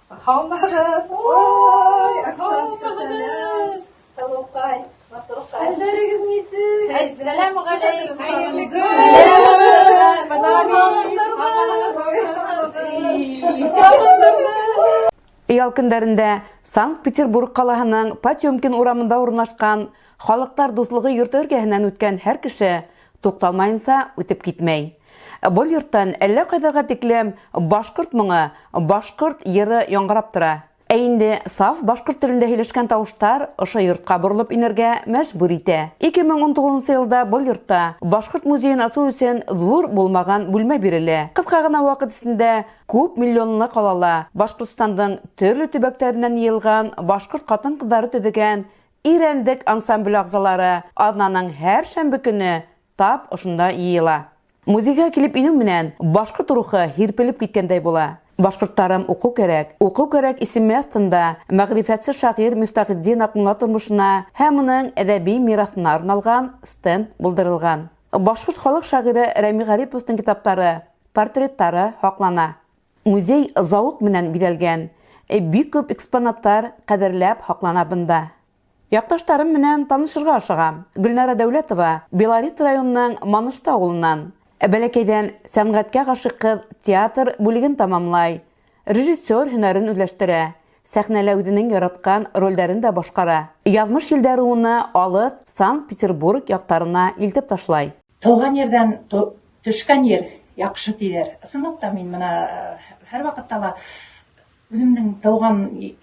Һаумыһығыҙ! Ой, Оксаночка, сәләм! Һылыуҡай, матурҡай. Хәлдәрегеҙ нисек? Әссәләмү ғәләйкүм. Хәйерле көн. Ял көндәрендә Санкт-Петербург ҡалаһының Потемкин урамында урынлашҡан Халыҡтар дуҫлығы йорто эргәһенән үткән һәр кеше туҡталмайынса үтеп китмәй. Был йорттан әллә кайҙарға тиклем башҡорт моңо, башҡорт йыры яңгырап тора. Ә инде саф башҡорт телендә һөйләшкән тавыштар ошо йортҡа боролоп инергә мәжбүр итә. 2019 нчы елда был йортта башҡорт музеен асыу өсөн ҙур булмаған бүлмә бирелә. Ҡыҫҡа ғына ваҡыт эсендә күп миллионлы ҡалала Башҡортостандың төрлө төбәктәренән йыйылған башҡорт ҡатын-ҡыҙҙары төҙөгән Ирәндек ансамбле ағзалары аҙнаның һәр шәмбе көне тап ошонда йыйыла. Музейга килеп инү менән башкорт рухы һирпелеп киткәндәй була. Башкорттарым уку кәрәк, уку кәрәк исеме астында мәгърифәтче шагыйрь Мифтахетдин Акмулла тормышына һәм уның әдәби мирасына арналган стенд булдырылган. Башкорт халык шагыйре Рәми Гариповтың китаплары, портретлары һаклана. Музей зауык менән бизәлгән, бик күп экспонаттар кадерләп һаклана бында. Якташтарым менән танышырга ашыгам. Гөлнара Дәүләтова Белорет районының Манышты авылыннан. Бәләкәйдән сәнгатькә гашыйк кыз театр бүлеген тәмамлай, режиссер һөнәрен үзләштерә, сәхнәлә үзенең яраткан рольдәрен дә башкара. Язмыш җилдәре уны алып Санкт-Петербург яктарына илтеп ташлай. Тыуған ерҙән төшкән ер яҡшы тиҙәр. Ысынлап та мин бына һәр ваҡытта ла үҙемдең тыуған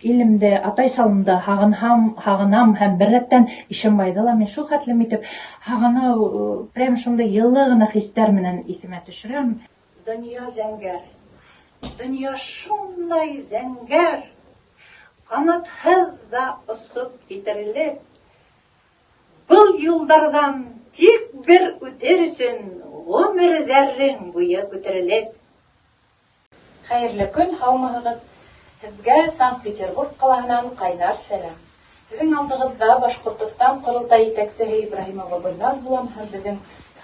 илемде, атай салымды һағынһам, һағынам һәм бер рәттән Ишембайҙы ла мин шул хәтлем итеп һағыныу, прям шундай йылы ғына хистәр менән иҫемә төшөрәм. Донъя зәңгәр, донъя шундай зәңгәр, ҡанатһыҙ ҙа осоп китерлек. Был юлдарҙан тик бер үтер өсөн ғүмерҙәрең буйы күтәрелеп. Хәйерле көн, һаумыһығыҙ! Һеҙгә Санкт-Петербург ҡалаһынан ҡайнар сәләм. Һеҙҙең алдығыҙҙа Башҡортостан ҡоролтай етәксеһе Ибраһимова Гөлназ булам һәм беҙҙең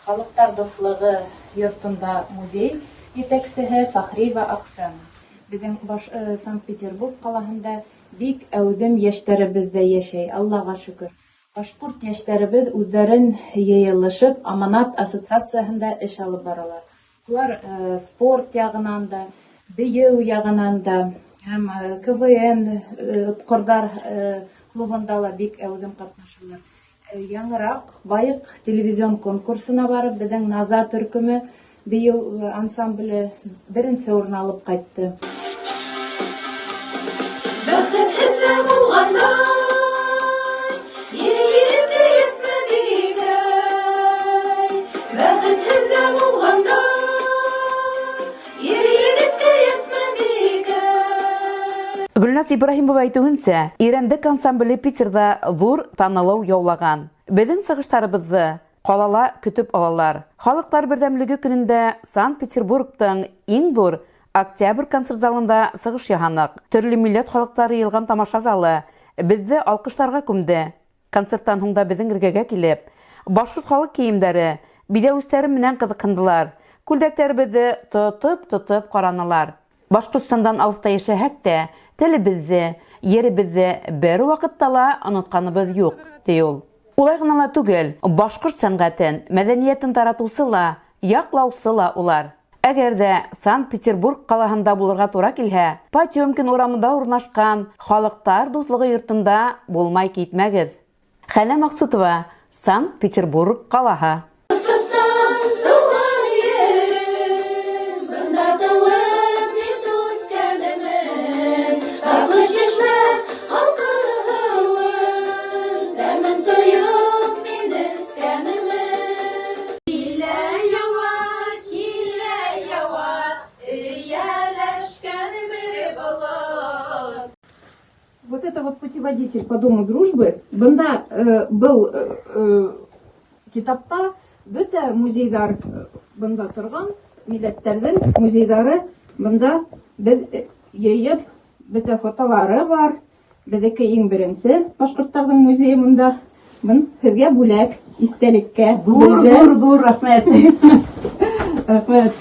Халыҡтар дуҫлығы йортонда музей етәксеһе Фәхриева Аҡсана. Беҙҙең Санкт-Петербург ҡалаһында бик әүҙем йәштәребеҙ ҙә йәшәй, Аллаға шөкөр. Башҡорт йәштәребеҙ үҙҙәрен йыйылышып Аманат ассоциацияһында эш алып баралар. Улар спорт яғынан да, бейеү яғынан да һәм КВН ҡорҙар клубында ла бик әүҙем ҡатнашалар. Яңыраҡ Байыҡ телевизион конкурсына барып, беҙҙең Наза төркөмө бейеү ансамбле беренсе урын алып ҡайтты. Бәхетһеҙ ҙә булғандай, ир-егете Йәсмәбикәй. Бәхетһеҙ ҙә булғандай, ир-егете Йәсмәбикәй. Гөлназ Ибраһимова әйтеүенсә, Ирәндек ансамбле Питерҙа ҙур танылыу яулаған. Беҙҙең сығыштарыбыҙҙы ҡалала көтөп алалар. Халыҡтар берҙәмлеге көнөндә Санкт-Петербургтың иң ҙур Октябрь концерт залында сығыш яһаныҡ. Төрлө милләт халыҡтары йыйылған тамаша залы беҙҙе алҡыштарға күмде. Концерттан һуң да беҙҙең эргәгә килеп, башҡорт халыҡ кейемдәре, биҙәүестәре менән ҡыҙыҡһындылар, күлдәктәребеҙҙе тотоп-тотоп ҡаранылар. Башҡортостандан алыҫта йәшәһәк тә, телебеҙҙе, еребеҙҙе бер ваҡытта ла онотҡаныбыҙ юҡ, ти ул. Улай ғына ла түгел, башҡорт сәнғәтен, мәҙәниәтен таратыусы ла, яҡлаусы ла улар. Әгәр ҙә Санкт-Петербург ҡалаһында булырға тура килһә, Потемкин урамында урынлашҡан Халыҡтар дуҫлығы йортонда булмай китмәгеҙ. Хәнә Маҡсутова, Санкт-Петербург ҡалаһы. Башҡортостан тыуған ерем, бында тыуып бит үҫкәнемен. Татлы шишмә һалҡын һыуын, тәмен тойоп мин эскәнемен. Килә яуа, килә яуа, эйәләшкән бер болот. Вот это вот путеводитель по Дому дружбы. Бында был китапта бөтә музейҙар бында торған милләттәрҙең музейҙары бында беҙ йыйып бөтә фотолары бар. Беҙҙеке иң беренсе башҡорттарҙың музейы бында. Бын һеҙгә бүләк, иҫтәлеккә. Ҙур, Беҙҙә- ҙур, ҙур рәхмәт. Рәхмәт.